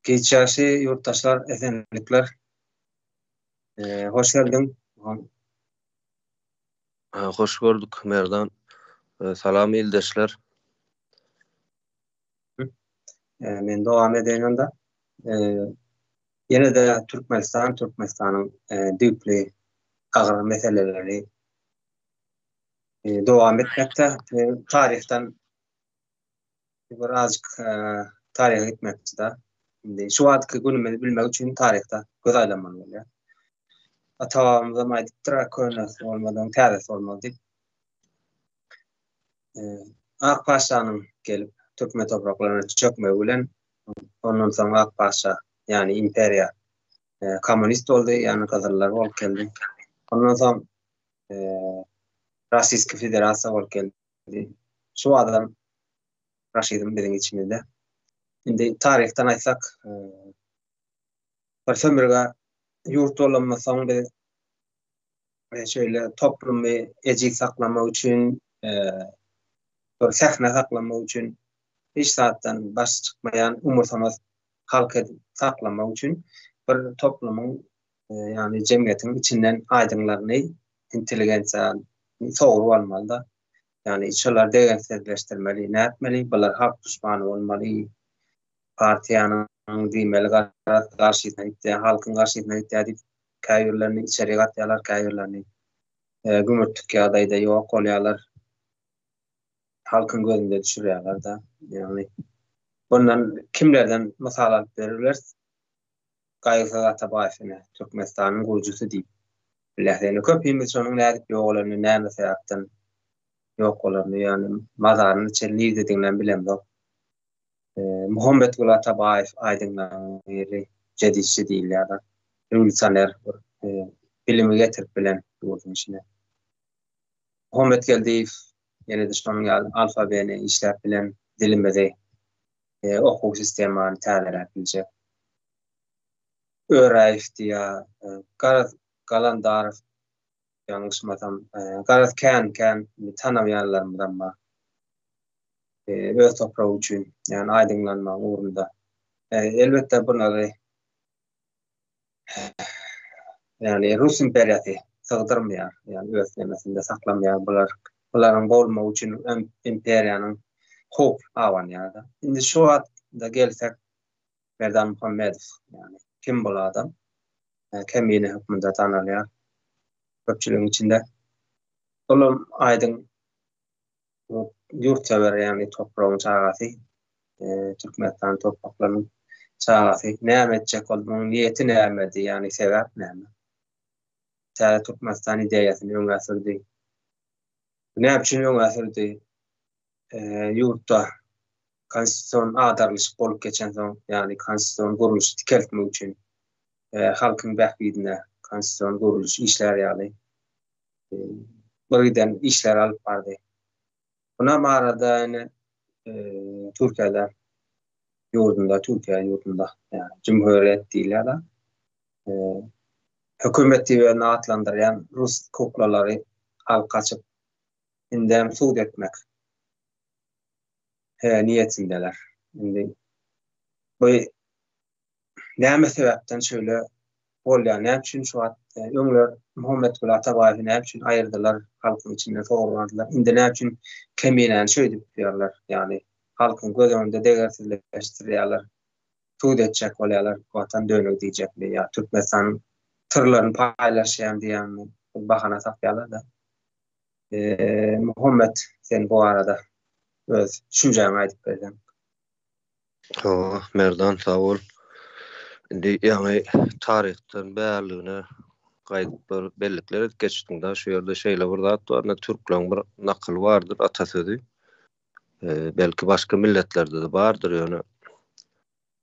Giç ýagşy ýurtdaşlar esenlikler. Hoş geldiň. Hoş gördük Merdan. Salam ildeşler. Men dowam edeýin onda. Ýene-de Türkmenistan, Türkmenistanyň düýpli agyr meseleleri dowam etmekde. Taryhdan bir azjyk taryha gitmekçi-de. Indi şu wagtky günümizi bilmek üçin taryhda göz aýlamaly bolýar. Ata-babamyzam aýdypdyr, könesi bolmadygyň täzesi bolmaz diýip. Ak paşanyň gelip türkmen topraklaryna çökmegi bilen ondan soň Ak paşa, ýagny imperiýa kommunist boldy, ýagny gyzyllar bolup geldi. Ondan soň Rossiýski federasiýa bolup geldi. Şu adam raşizm biziň içimizde. Indi taryhdan aýtsak, bir sömürge ýurt bolandan soň biz şeýle toplumy ejiz saklamak üçin, bir sähne saklamak üçin hiç zatdan baş çykmaýan umursamaz halk edip saklamak üçin bir toplumyň, ýagny jemgyýetiň içinden aýdyňlaryny, intelligensiýany sogrup almaly-da. Ýagny şolary degersizleşdirmeli, nätmeli, bular halk duşmany bolmaly, partiýanyň diýmeli garaz garşysyna gitýär, halkyň garşysyna gitýär diýip käbirlerini içeri gatýarlar, käbirlerini gümürtik ýagdaýda ýok bolýarlar. Halkyň gözünde düşürýärler-de. Ýagny bundan kimlerden mysal alyp beribileris? Gaýgysyz Atabaýew ine, Türkmenistanyň gurujysy diýip bilýäs. Ýöne köpimiz şonuň nädip ýogalanyny, näme sebäpden ýok bolanyny, ýagny mazarynyň içeri niredediginem bilemzok. Muhammetguly Atabaýew aýdyňlaryň biri, jeditçi diýilýär. Rewolýusioner, bir bilimi getirip bilen ýurduň içine. Muhammet Geldiýew ýene-de şonuň ýaly alfabeni işläp bilen dilimizi okuw sistemany täzeläp biljek. Öräýew diýýär, garaz Galandarow ýalňyşmasam, garaz kän kän tanamaýanlarymyzam bar. Öz topragy üçin, ýagny aýdyňlanmagyň ugrunda. Elbetde bulary ýagny Rus imperiýasy sygdyrmaýar, ýagny öz nemesinde saklamaýar bular. Bularyň bolmagy üçin imperiýanyň howp abanýar-da. Indi şu wagtda gelsek Merdan Muhammedow, ýagny kim bul adam? Kemine hökmünde tanalýar köpçüligiň içinde. Olam aýdyň ýurtsewer, ýagny topragyň çagasy, Türkmenistan topraklarynyň çagasy. Näme etjek boldy, munuň niýeti nämedi, ýagny sebäp näme? Täze Türkmenistan ideýasyny öňe sürdi. Näme üçin öňe sürdi? Ýurtda konstitusion agdarylyşyk bolup geçensoň, ýagny konstitusion gurluşy dikeltmek üçin halkyň bähbidine konstitusion gurluş işlär ýaly bir giden işler alyp bardy. Bunam arada ine Türkiýede ýurdunda, Türkiýe ýurdunda, ýagny Cumhuriyet diýilýär-de, hökümet diýip özüni atlandyrýan rus kuklalary alyp gaçyp, indem sud etmek niýetindeler. Indi bu näme sebäpden şeýle bolýar? Näme üçin şu wagt öňler Muhammetguly Atabaýewi näme üçin aýyrdylar, halkyň içinden sogurmadylar? Indi näme üçin Keminäni şeýdip ýörler? Ýagny halkyň göz öňünde degersizleşdirýärler, sud etjek bolýarlar, watan dönügi diýjekmi ýa Türkmenistanyň syrlaryny paýlaşýan diýýänmi bahana tapýarlar-da. Muhammet, sen bu barada öz düşünjäňi aýdyp berseň. Hawa, Merdan sag bol. Indi ýaňy taryhdan bärligine gaýdyp bir bellikler edip geçdiň-de, şu ýerde şeýle bir zat bar, ine türkleriň bir nakyly bardyr, atasözi. Belki başga milletlerde-de bardyr, ýöne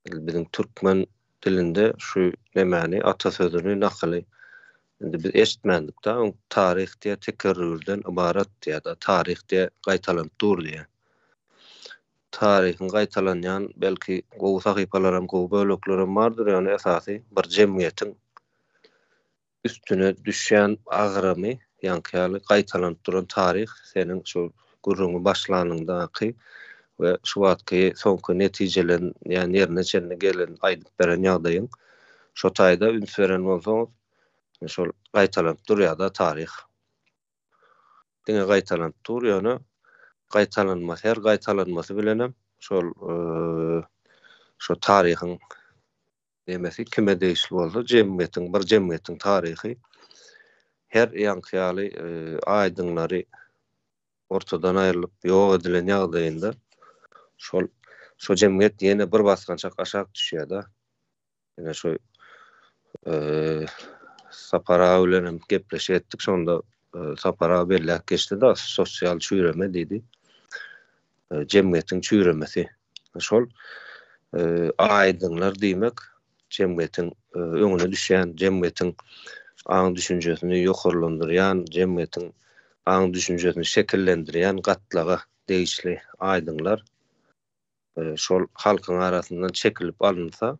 biziň türkmen dilinde şu nemäni, atasözüni, nakyly indi biz eşitmändik-de, öň taryh diýe tekerrürden ybarat diýe-de, taryh diýe gaýtalanyp dur diýe. Taryhyň gaýtalanýan belki gowy sahypalaram, gowy böleklerem bardyr, ýöne esasy bir jemgyýetiň üstüne düşýän agramy, ýaňky ýaly gaýtalanyp duran taryh seniň şu gürrüňi başlanyňdaky. we şu wagtky soňky netijelenýän ýerine çenli gelen aýdyp beren ýagdaýyň şo taýda üns beren bolsaňyz şol gaýtalanyp durýada taryh. Diňe gaýtalanyp dur ýöne gaýtalanmasy her gaýtalanmasy bilenem şol şo taryhyň nemesi kime degişli bolsa jemgyýetiň bir jemgyýetiň taryhy her ýaňky ýaly aýdyňlary ortadan aýrylyp ýok edilen ýagdaýynda şol şo jemgyýet ýene bir basgançak aşak düşýär-de. Ine şu Sapar aga bilen hem gepleşik etdik şonda Sapar aga belläp geçdi-de sosial çüýreme diýdi. Jemgyýetiň çüýremesi. Şol aýdyňlar diýmek jemgyýetiň öňüne düşýän, jemgyýetiň aň-düşünjesini ýokarlandyrýan, jemgyýetiň aň-düşünjesini şekillendirýän gatlaga degişli aýdyňlar şol halkyň arasyndan çekilip alynsa,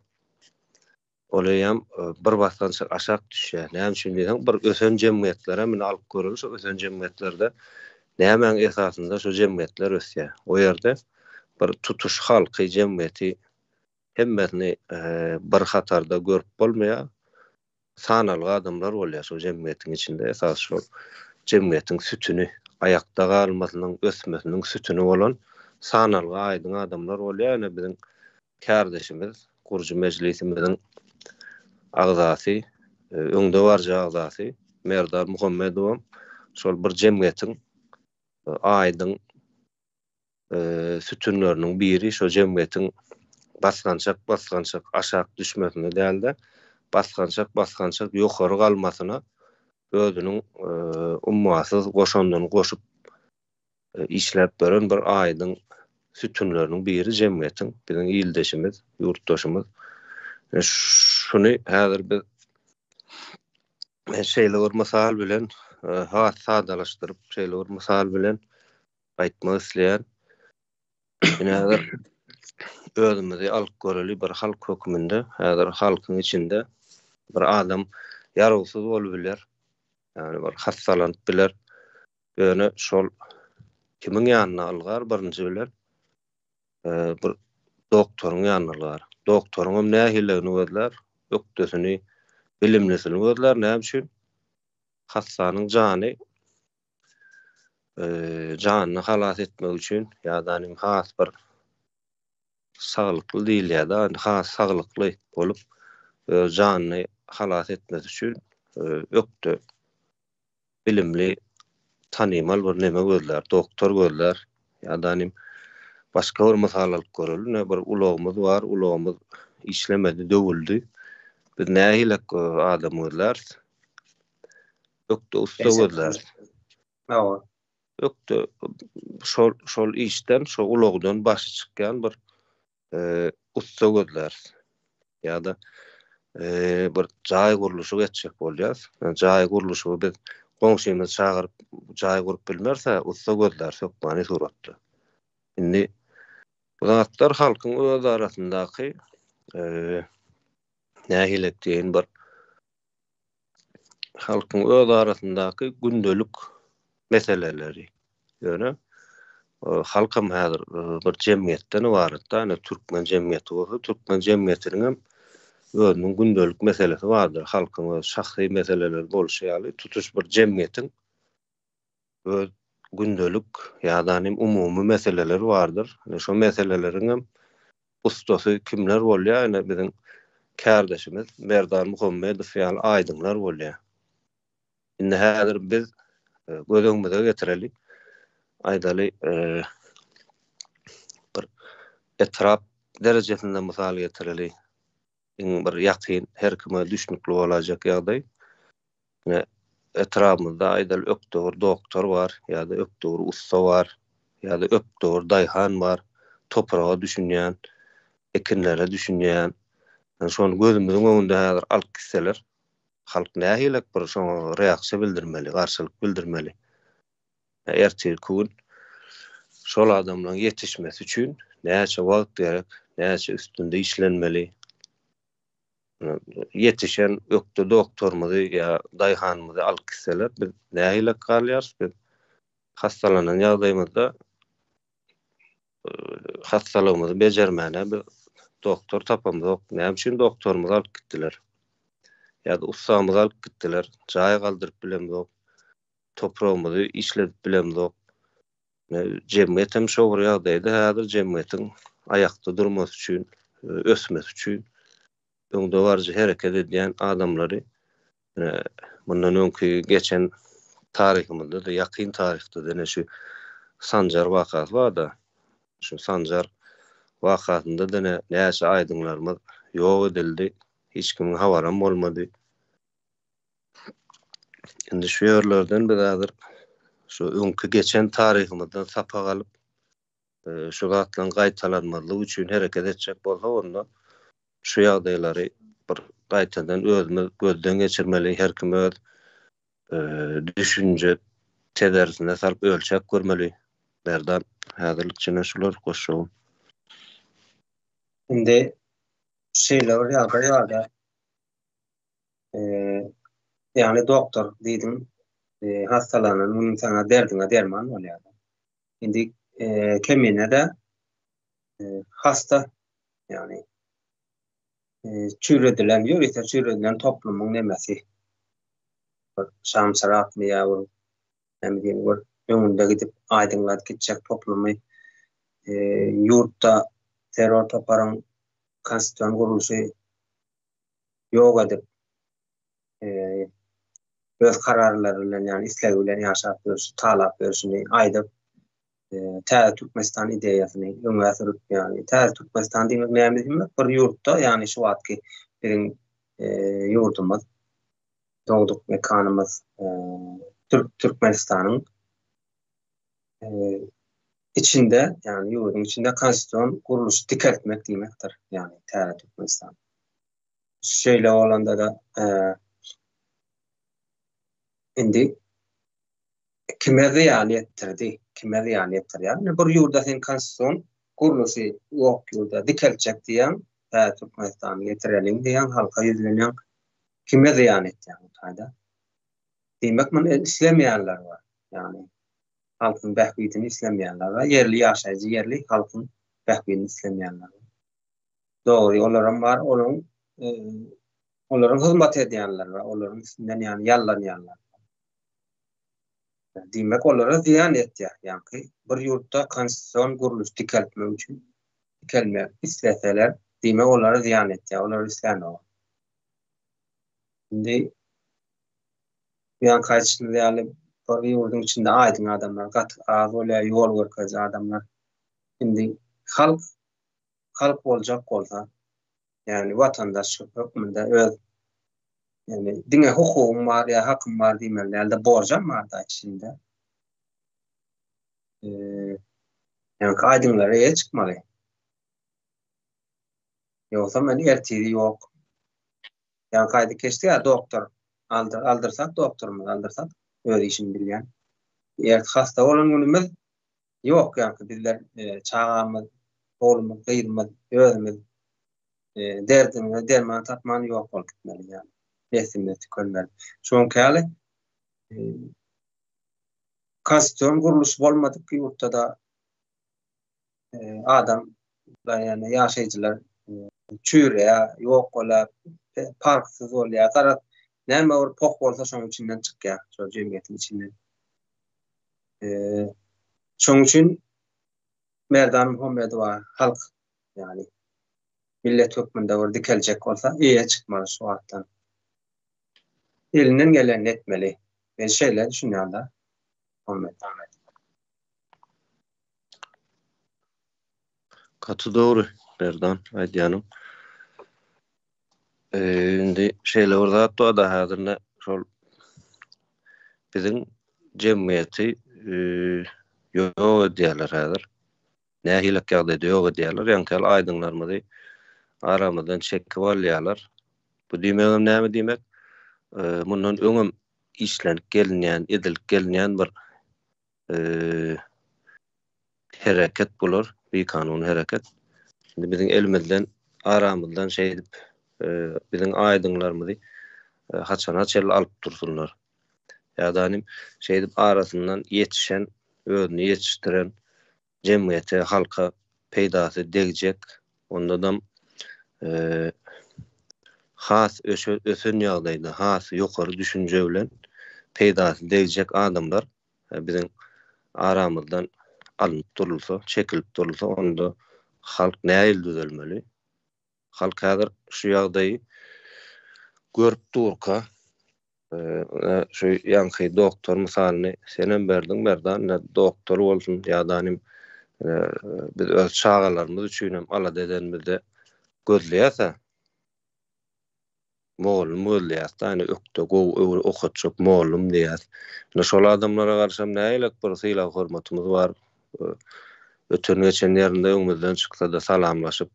ol eýýäm bir basgançak aşak düşýär. Näme üçin diýseň, bir ösen jemgyýetlere muny alyp göreli, şo ösen jemgyýetlerde nämäň esasynda şo jemgyýetler ösýär? O ýerde bir tutuş halky, jemgyýeti hemmesini bir hatarda görüp bolmaýar. Sanalgy adamlar bolýar şol jemgyýetiň içinde. Esasy şol jemgyýetiň sütüni, aýakda galmasynyň, ösmesiniň sütüni bolan sanalgy aýdyň adamlar bolýar. Ýöne biziň kärdeşimiz, gurujy mejlisimiziň agzasy, öňdebaryjy agzasy Merdar Muhammedowam şol bir jemgyýetiň aýdyň sütünleriniň biri şo jemgyýetiň basgançak-basgançak aşak düşmesine däl-de, basgançak-basgançak ýokary galmasyna özüniň ummasyz goşandyny goşup işläp beren bir aýdyň sütünleriniň biri jemgyýetiň, biziň ildeşimiz, ýurtdaşymyz. Şuny häzir biz şeýle bir mysal bilen has sadalaşdyryp, şeýle bir mysal bilen aýtmak isleýän. Ine häzir özümizi alyp göreli bir halk hökmünde. Häzir halkyň içinde bir adam ýarawsyz bolup biler. Ýagny bir hassalanyp biler. Ýöne şol kimiň ýanyna ylgar birinji bilen bir doktoryň ýanyna ylgar. Doktoryň hem nähililigini gözlär, ökdesini, bilimlisini gözlär. Näme üçin? Hassanyň jany janyny halas etmek üçin ýa-da has bir saglykly diýilýär-de, has saglykly bolup öz janyny halas etmesi üçin ökde bilimli tanymal bir neme gözlär, doktor gözlär ýa-da başga bir mysal alyp göreli, ine bir ulagymyz bar, ulagymyz işlemedi, döwüldi. Biz nähili adam gözläris? Ökde ussa gözläris. Hawa. Ökde şol şol işden, şo ulagdan başy çykýan bir ussa gözläris. Ýa-da bir jaý gurluşyk etjek bolýas. Jaý gurluşygy biz goňşymyzy çagyryp jaý gurup bilmeris-ä, ussa gözläris hökmany suratda. Indi bu zatlar halkyň öz arasyndaky nähili diýeýin bir halkyň öz arasyndaky gündelik meseleleri. Ýöne halkam häzir bir jemgyýetden ybarat-da, ine türkmen jemgyýeti bolsa, türkmen jemgyýetiniň hem özüniň gündelik meselesi bardyr. Halkyň öz şahsy meseleleri bolşy ýaly, tutuş bir jemgyýetiň öz gündelik ýa-da umumy meseleleri bardyr. Ine şo meseleleriň hem ussasy kimler bolýar? Ine biziň kärdeşimiz Merdan Muhammedow ýaly aýdyňlar bolýar. Indi häzir biz göz öňümize getireli. Aýdaly, bir etrap derejesinde mysal getireli. Iň bir ýakyn, her kime düşnükli bolajak ýagdaý. Ine, etrabymyzda aýdaly ökde bir doktor bar, ýa-da ökde bir ussa bar, ýa-da ökde bir daýhan bar, topraga düşünýän, ekinlere düşünýän. Şony gözümiziň öňünde häzir alyp gitseler, halk nähilek bir şoňa reaksiýa bildirmeli, garşylyk bildirmeli. Ertirki gün şol adamlaryň ýetişmesi üçin näçe wagt gerek, näçe üstünde işlenmeli. Ýetişen ökde doktorymyzy ýa daýhanymyzy alyp gitseler, biz nähilek galýarys? Biz hassalanan ýagdaýymyzda. Hassalygymyzy bejermäne biz doktor tapamzok. Näme üçin doktorymyzy alyp gitdiler? Ýa-da ussamyzy alyp gitdiler. Jaý galdyryp bilemzok. Topragymyzy işledip bilemzok. Jemgyýet hem şo bir ýagdaýda häzir jemgyýetiň aýakda durmasy üçin, ösmesi üçin öňdebaryjy hereket edýän adamlary mundan öňki geçen taryhymyzda-da, ýakyn taryhda-da ine şu Sanjar wakasy bar-da. Şu Sanjar wakasynda-da ine näçe aýdyňlarymyz ýok edildi. Hiç kimiň habaram bolmady. Indi şu ýerlerden biz häzir şu öňki geçen taryhymyzdan sapak alyp, şu zatlaryň gaýtalanmazlygy üçin hereket etjek bolsak, onda şu ýagdaýlary bir gaýtadan özümiz gözden geçirmeli, her kim öz düşünje tezerisine salyp ölçäp görmeli. Merdan, häzirlikçe şular goşjagym. Indi şeýle bir ýagdaý bar-da, ýagny doktor diýdiň, hassalanan günüň saňa derdiňe derman bolýar. Indi kemine-de hasta, ýagny çüýredilen, ýörite çüýredilen toplumyň nemesi. Bir şamçyrakmy ýa bir näme diýen bir öňünde gidip aýdyňladyp gitjek toplumy ýurtda terror toparyň konstitusion gurluşy ýok edip öz kararlary bilen, ýagny islegi bilen ýaşap ýörşi, talap ýörşüni aýdyp, Täze Türkmenistan ideýasyny öňe sürüp, ýagny Täze Türkmenistan diýmek näme diýmek? Bir ýurtda, ýagny şu wagtky biziň ýurdumyz, dogduk mekanymyz Türk Türkmenistanyň içinde, ýagny ýurduň içinde konstitusion gurluşy dikeltmek diýmekdir, ýagny Täze Türkmenistan. Şeýle bolanda-da indi kime zyýan ýetdirdi, kime zyýan ýetirýär? Indi bir ýurda sen konstitusion gurluşy ýok ýurda dikeltjek diýýäň, täze Türkmenistany getireliň diýýäň, halka ýüzlenýäň. Kime zyýan etýäň bu taýda? Diýmek, muny islemeýänler bar. Ýagny halkyň bähbidini islemeýänler bar. Ýerli ýaşaýjy, ýerli halkyň bähbidini islemeýänler bar. Dogry, olaram bar, olaryň olaryň hyzmat edýänler bar, olaryň üstünden ýagny ýallanýanlar. Diýmek, olara zyýan etýär. Ýaňky bir ýurtda konstitusion gurluş dikeltmek üçin dikelmek isleseler, diýmek olara zyýan etýär, olar islänok. Indi ýaňky aýdyşymyz ýaly bir ýurduň içinde aýdyň adamlar gaty az bolýar, ýol görkeziji adamlar. Indi halk halk boljak bolsa, ýagny watandaş hökmünde öz ýagny diňe hukugym bar ýa hakym bar diýmeli däl-de, borjam bar-da içinde. Eee, ýagny aýdyňlara eýe çykmaly. Ýogsa men ertiri ýok. Ýagny aýdyp geçdi ýa doktor aldyr, aldyrsak doktorymyzy aldyrsak öz işini bilýän. Ert hasta bolan günümiz Ýok ýaňky bizler çagamyz, oglumyz, gyzymyz, özümiz derdimize derman tapman ýok bolup gitmeli ýaly. Neslimiz tükenmeli. Şoňky ýaly konstitusion gurluş bolmadyk ýurtda-da adam ýagny ýaşaýjylar çüýreýär, ýok bolýar, parhsyz bolýar. Garaz, näme bir poh bolsa şonuň içinden çykýar, şol jemgyýetiň içinden. Şonuň üçin Merdan Muhammedowa halk, ýagny millet hökmünde bir dikeljek bolsa, eýe çykmaly şu wagtdan. Elinden gelenini etmeli. Men şeýle düşünýän-de. Muhammet. Gaty dogry Merdan aýdýanyň. Indi şeýle bir zat bar-da häzir ine şol biziň jemgyýeti ýok edýärler häzir. Nähilek ýagdaýda ýok edýärler? Ýaňky ýaly aýdyňlarymyzy aramyzdan çekip alýarlar. Bu diýmegem näme diýmek? Mundan öňem işlenip gelinýän, edilip gelinýän bir hereket bular, bikanun hereket. Indi biziň elimizden, aramyzdan şeýdip biziň aýdyňlarymyzy haçana çenli alyp dursunlar. Ýa-da şeýdip arasyndan ýetişen, özüni ýetişdiren. jemgyýete, halka peýdasy degjek, ondadam has ösen ýagdaýda, has ýokary düşünje bilen peýdasy degjek adamlar biziň aramyzdan alnyp durulsa, çekilip durulsa, onda halk nähili düzelmeli? Halk häzir şu ýagdaýy görüp durka, şu ýaňky doktor mysalyny senem berdiň Merdan, ine doktor bolsun ýa-da nim biz öz çagalarymyz üçin hem alada edenimizde gözleýäs-ä. Mugallym gözleýäs-de, ine ökde gowy öwre okatjak mugallym diýýäs. Ine şol adamlara garşam nägilek bir sylag-hormatymyz bar. Öten-geçen ýerinde öňümizden çyksa-da salamlaşyp,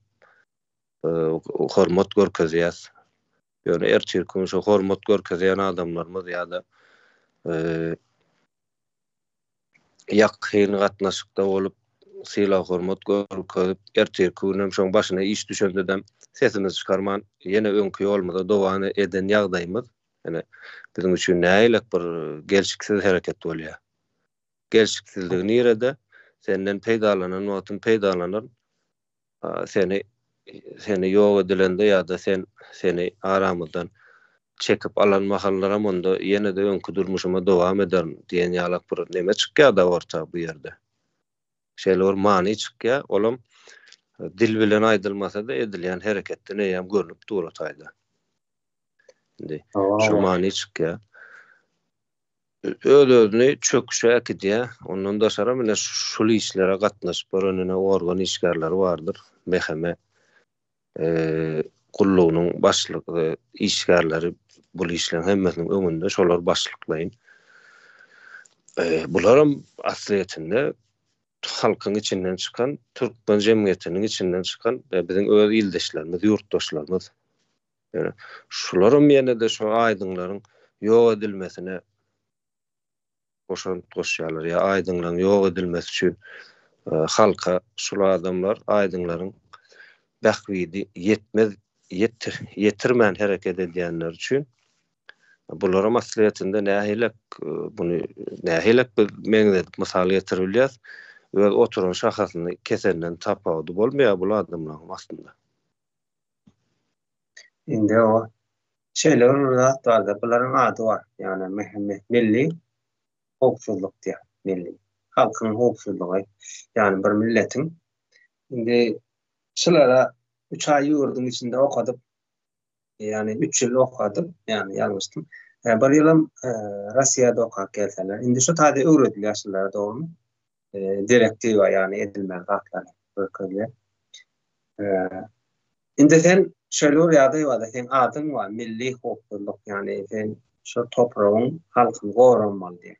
hormat görkezýäs. Ýöne ertirki gün şo hormat görkezýän adamlarymyz ýa-da ýakyn gatnaşykda bolup, sylag-hormat görkezip, ertirki gün hem şoň başyna iş düşende-de sesimizi çykarman, ýene öňki ýolumyza dowam eden ýagdaýymyz, ýöne biziň üçin nähilek bir gelşiksiz hereket bolýar. Gelşiksizligi nirede? Senden peýdalanan wagtym peýdalanaryn. Seni seni ýok edilende ýa-da sen seni aramyzdan çekip alan mahallaram onda ýene-de öňki durmuşyma dowam ederin diýen ýalak bir neme çykýar-da orta bu ýerde. Şeýle bir many çykýar, olam dil bilen aýdylmasa-da edilýän hereketden eýýäm görnüp dur o taýda. Indi şu many çykýar. Öz-özüni çöküşe äkidýär. Ondan daşaram ine şul işlere gatnaşyp gören ine organ işgärleri bardyr. MHM gullugynyň başlyk işgärleri bul işleň hemmesiniň öňünde şolar başlyklaýyn. Bularam aslyýetinde halkyň içinden çykan, türkmen jemgyýetiniň içinden çykan biziň öz ildeşlerimiz, ýurtdaşlarymyz. Ýöne şularam ýene-de şo aýdyňlaryň ýok edilmesine goşant goşýarlar ýa aýdyňlaryň ýok edilmesi üçin halka şul adamlar aýdyňlaryň bähbidi ýetmez ýetir ýetirmän hereket edýänler üçin bularam aslyýetinde nähilek buny nähilek biz meňzedip mysal getirip bilýäs öz oturan şahasyny kesenden tapawudy bolmaýar bul adamlaryň aslynda. Indi o şeýle bir zat barda, bularyň ady bar. Ýagny milli howpsuzlyk diýýär. Milli halkyň howpsuzlygy. Ýagny bir milletiň indi şulara üç aý ýurduň içinde okadyp, ýagny üç ýyl okadyp, ýagny ýalňyşdym. Bir ýylam Russiýada okap gelseler. Indi şu taýda öwredilýär şulara dogrymy? Direktiwa ýagny edilmeli zatlar görkezilýär. Indi sen şeýle bir ýagdaý bar-da, seň adyň bar, milli howpsuzlyk, ýagny sen şo topragyň halkyny goramaly diýen.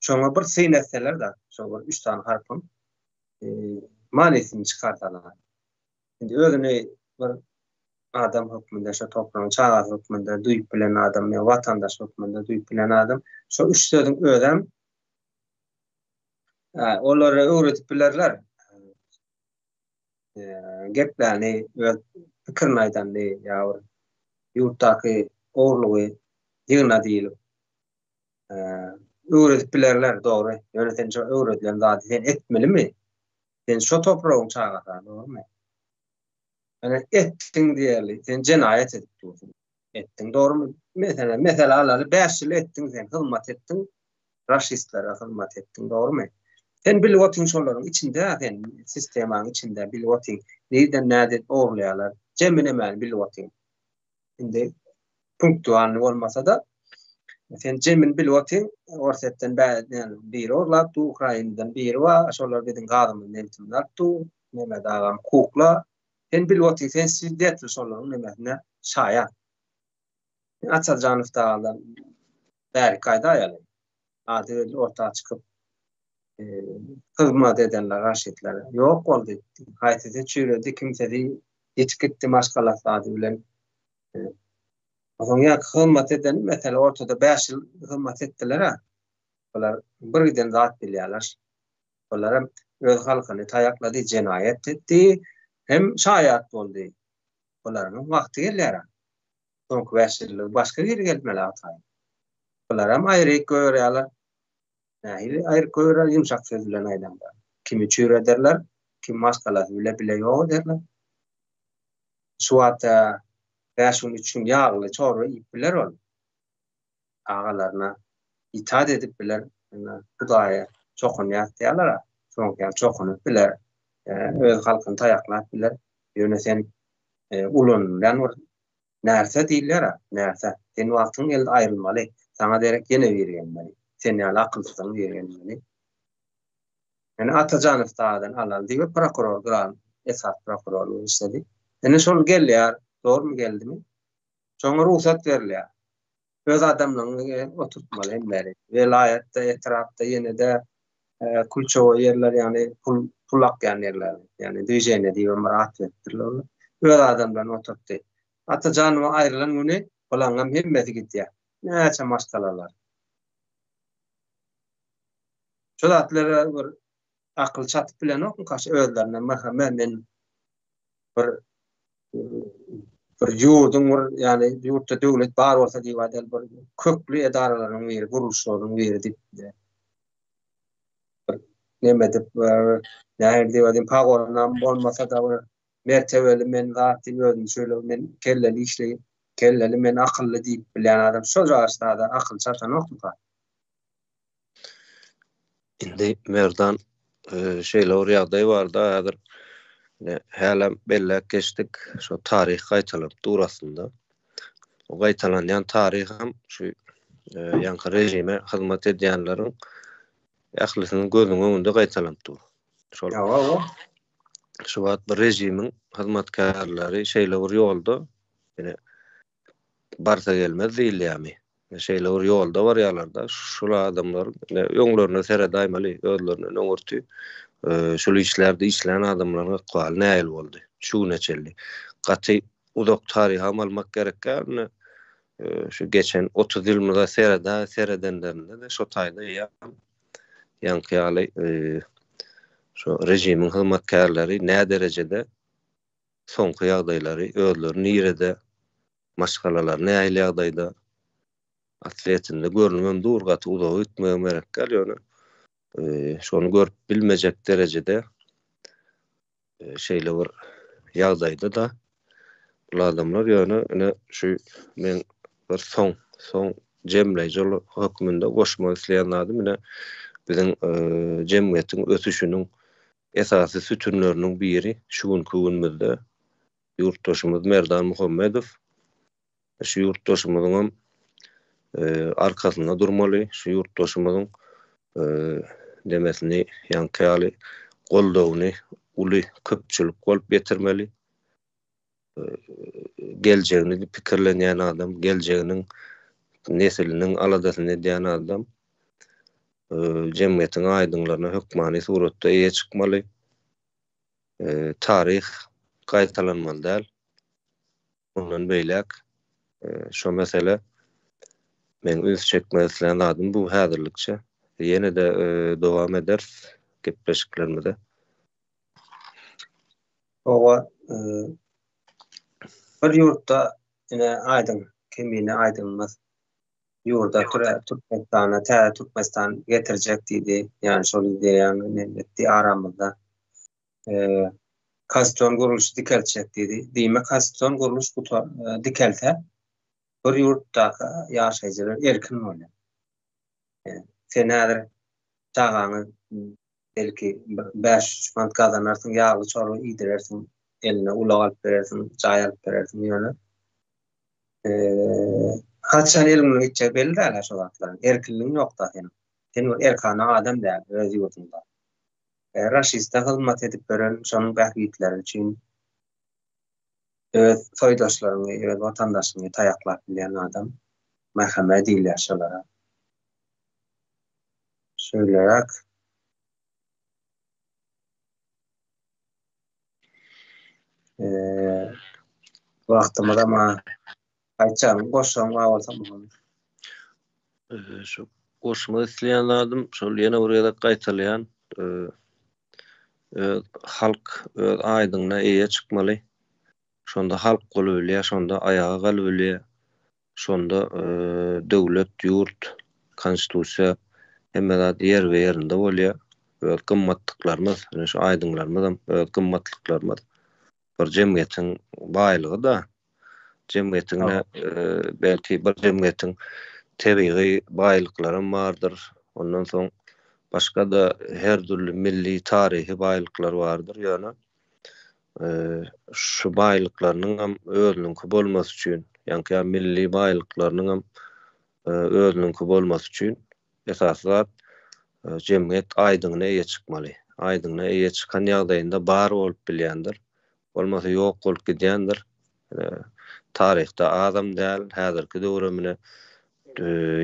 Şoňa bir syn etseler-de, şo bir üç sany harpyň manysyny çykarsalar. Indi özüni bir adam hökmünde, şo topragyň çagasy hökmünde duýup bilen adam ýa watandaş hökmünde duýup bilen adam şo üç sözüň özem olary öwredip bilerler. Gepläni, öz pikirini aýdany ýa bir ýurtdaky ogurlygy ýygna diýlip öwredip bilerler, dogry. Ýöne sen şo öwredilen zady sen etmelimi? Sen şo topragyň çagasy, dogrumy? Ýöne etdiň diýeli, sen jenaýat edip dursuň. Etdiň, dogrumy? Meselem, mesele alaly, 5 ýyl etdiň sen, hyzmat etdiň, raşistlere hyzmat etdiň, dogrumy? Sen bilip otyň şolaryň içinde, sen sistemanyň içinde bilip otyň, nirden nädip ogurlaýarlar, jemi nemäni bilip otyň. Indi punktualny bolmasa-da, sen jemini bilip otyň, Orsýetden biri ogurlap dur, Ukrainadan biri bar, şolar biziň gazymyzy, nebitimizi alyp dur, neme dagam kukla, Sen bilip otyň, sen swidetel şolaryň nemesine şaýat. Açar Janow dagadan bärik gaýdaýaly. Ady belli orta çykyp hyzmat edenler raşitler ýok boldy. Haýsysy çüýredi, kimsesi ýitip gitdi maşgalasy ady bilen. Soň ýa hyzmat eden mesele ortada 5 ýyl hyzmat etdiler-ä. Bular bir giden zat bilýärler. Bular hem öz halkyny taýaklady, jenaýat etdi, hem şaýat boldy. Bularyň wagty gelýär. Soňky 5 ýylda başga biri gelmeli ataýyn. Bular hem aýry goýurýarlar. Nähili aýry goýurýar, ýumşak söz bilen aýdanda. Kimi çüýrederler, kim maşgalasy bile bile ýok ederler. Şu wagt 5 gün, 3 gün ýagly çorba iýip biler ol. Agalaryna itaat edip biler. Hudaýa çokunýas diýýärler-ä. Şoňky ýaly çokunyp biler. Öz halkyny taýaklap biler. Ýöne sen ulanylýan bir närse diýilýär-ä, närse. Sen wagtyň geldi aýrylmaly. Saňa derek ýene biri gelmeli. Sen ýaly akylsyzyň biri gelmeli. Ýöne Atajanow dagdan alaly diýip prokuror duran esasy prokuror bolup işledi. Indi şol gelýär, dogrumy geldimi? Şoňa rugsat berilýär. Öz adamlaryňy oturtmaly hemmeleri. Welaýatda, etrapda ýene-de kulçowoý ýerler, ýagny pul pul akýan ýerler, ýagny dwiženiýe diýibem bir at beripdirler olar. Öz adamlaryny oturtdy. Atajanowa aýrylan güni bulaňam hemmesi gidýär. Näçe maşgalalar. Şu zatlara bir akyl çatyp bilenokmyka şu özlerine MHM men bir bir ýurduň bir ýagny ýurtda döwlet bar bolsa diýip aýdaly bir kökli edaralaryň biri gurluşlaryň biri diýip bir neme edip nähili diýip aýdayyn pagonam bolmasa-da bir mertebeli men zat diýip özüni şöyle men kelleli işleýin kelleli men akylly diýip bilýän adam şol zada akyl çatanokmyka? Indi Merdan şeýle bir ýagdaý barda häzir ine hälem belläp geçdik şo taryh gaýtalanyp dur aslynda. O gaýtalanýan taryham şu ýaňky režime hyzmat edýänleriň ählisiniň gözüniň öňünde gaýtalanyp dur. Şol şu wagt bir režimiň hyzmatkärleri şeýle bir ýolda ine barsa gelmez diýilýärmi? Şeýle bir ýolda barýarlar-da, şul adamlar ine öňlerine seredaýmaly, özlerinden öňürti şul işlerde işlän adamlaryň ykbaly nähili boldy şu güne çenli. Gaty uzak taryham almak gerek däl, ine şu geçen 30 ýylymyza sereda seredenlerinde-de şo taýda eýýäm ýaňky ýaly şo režimiň hyzmatkärleri näderejede soňky ýagdaýlary, özleri nirede, maşgalalary nähili ýagdaýda, aslyýetinde görnübem dur, gaty uzaga gitmegem gerek däl, ýöne şony görüp bilmejek derejede şeýle bir ýagdaýda-da bul adamlar, ýöne ine şu meň bir soň, soň jemleýji hökmünde goşmak isleýän zadym ine biziň jemgyýetiň ösüşiniň esasy sütünleriniň biri şu günki günümizde ýurtdaşymyz Merdan Muhammedow. Şu ýurtdaşymyzyňam arkasynda durmaly, şu ýurtdaşymyzyň demesini ýaňky ýaly goldawyny uly köpçülik bolup ýetirmeli. Geljegini pikirlenýän adam, geljeginiň nesiliniň aladasyny edýän adam jemgyýetiň aýdyňlaryna hökmany suratda eýe çykmaly. Taryh gaýtalanmaly däl. Mundan beýläk şo mesele meň üns çekmek islän zadym bu häzirlikçe. Ýene-de dowam ederis gepleşiklerimize. Hawa, bir ýurtda ine aýdyň, kemine aýdyňymyz ýurda Türkmenistana täze Türkmenistan getirjek diýdi. Ýani şol ideýany nem etdi aramyzda. Konstitusion gurluşy dikeltjek diýdi. Diýmek konstitusion gurluş dikelse bir ýurtdaky ýaşaýjylar erkin bolýar. Sen häzir çagaňy belki bir 5-3 manat gazanarsyň, ýagly çorba iýdirersiň, eline ulag alyp berersiň, jaý alyp berersiň ýöne haçan eliňden gitjegi belli däl-ä şo zatlaryň. Erkinligiň ýok-da seniň. Sen bir erkana adam däl öz ýurduňda. Raşiste hyzmat edip ýören, şonuň bähbitleri üçin öz soýdaşlaryňy, öz watandaşyňy taýaklap bilýän adam. MHM diýilýär şolara. Şeýleräk. Wagtymyz ama aýtjagyň goşjagyň bar bolsa muny. Şu goşmak isleýän zadym şol ýene bir gezek gaýtalaýan öz halk öz aýdyňyna eýe çykmaly. Şonda halk bolubilýär, şonda aýaga galybilýär. Şonda döwlet, ýurt, konstitusiýa hemme zat ýerbe-ýerinde bolýar. Öz gymmatlyklarymyz, ine şu aýdyňlarymyzam öz gymmatlyklarymyz. Bir jemgyýetiň baýlygy-da. Jemgyýetiň belki bir jemgyýetiň tebigy baýlyklaram bardyr. Ondan soň başga-da her dürli milli, taryhy baýlyklar bardyr. Ýöne şu baýlyklarynyňam özüniňki bolmasy üçin, ýaňky ýaly milli baýlyklarynyňam özüniňki bolmasy üçin esasy zat jemgyýet aýdyňyna eýe çykmaly. Aýdyňyna eýe çykan ýagdaýynda bar bolup bilýändir. Bolmasa ýok bolup gidýändir. Taryhda azam däl, häzirki döwrem ine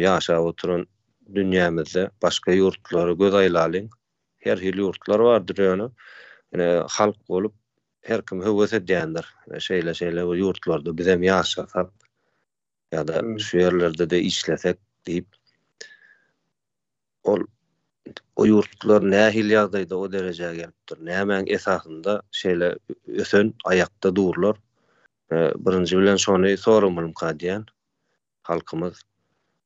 ýaşap oturan dünýämizde başga ýurtlara göz aýlalyň. Her hili ýurtlar bardyr ýöne ine halk bolup her kim höwes edýändir. Şeýle şeýle bir ýurtlarda bizem ýaşasak ýa-da şu ýerlerde-de işlesek diýip ol o ýurtlar nähili ýagdaýda o derejä gelipdir, nämäň esasynda şeýle ösen aýakda durlar. Birinji bilen şony soramalymyka diýýän. Halkymyz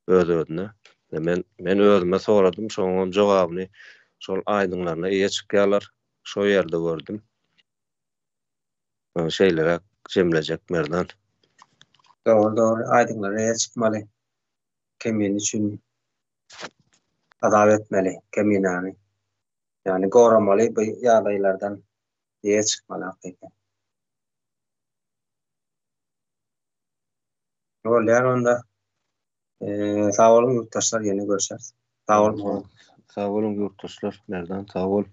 öz-özüne. Men men özüme soradym, şoňam jogabyny şol aýdyňlaryna eýe çykýarlar. Şo ýerde gördüm. Şeýleräk jemlejek Merdan. Dogry dogry aýdyňlara eýe çykmaly. Kemine üçin azap etmeli keminäni. Ýagny goramaly bu ýagdaýlardan eýe çykmaly hakyky. Bolýar onda. Sag boluň ýurtdaşlar ýene görşeris. Sag boluň. Sag boluň ýurtdaşlar. Merdan sag bol.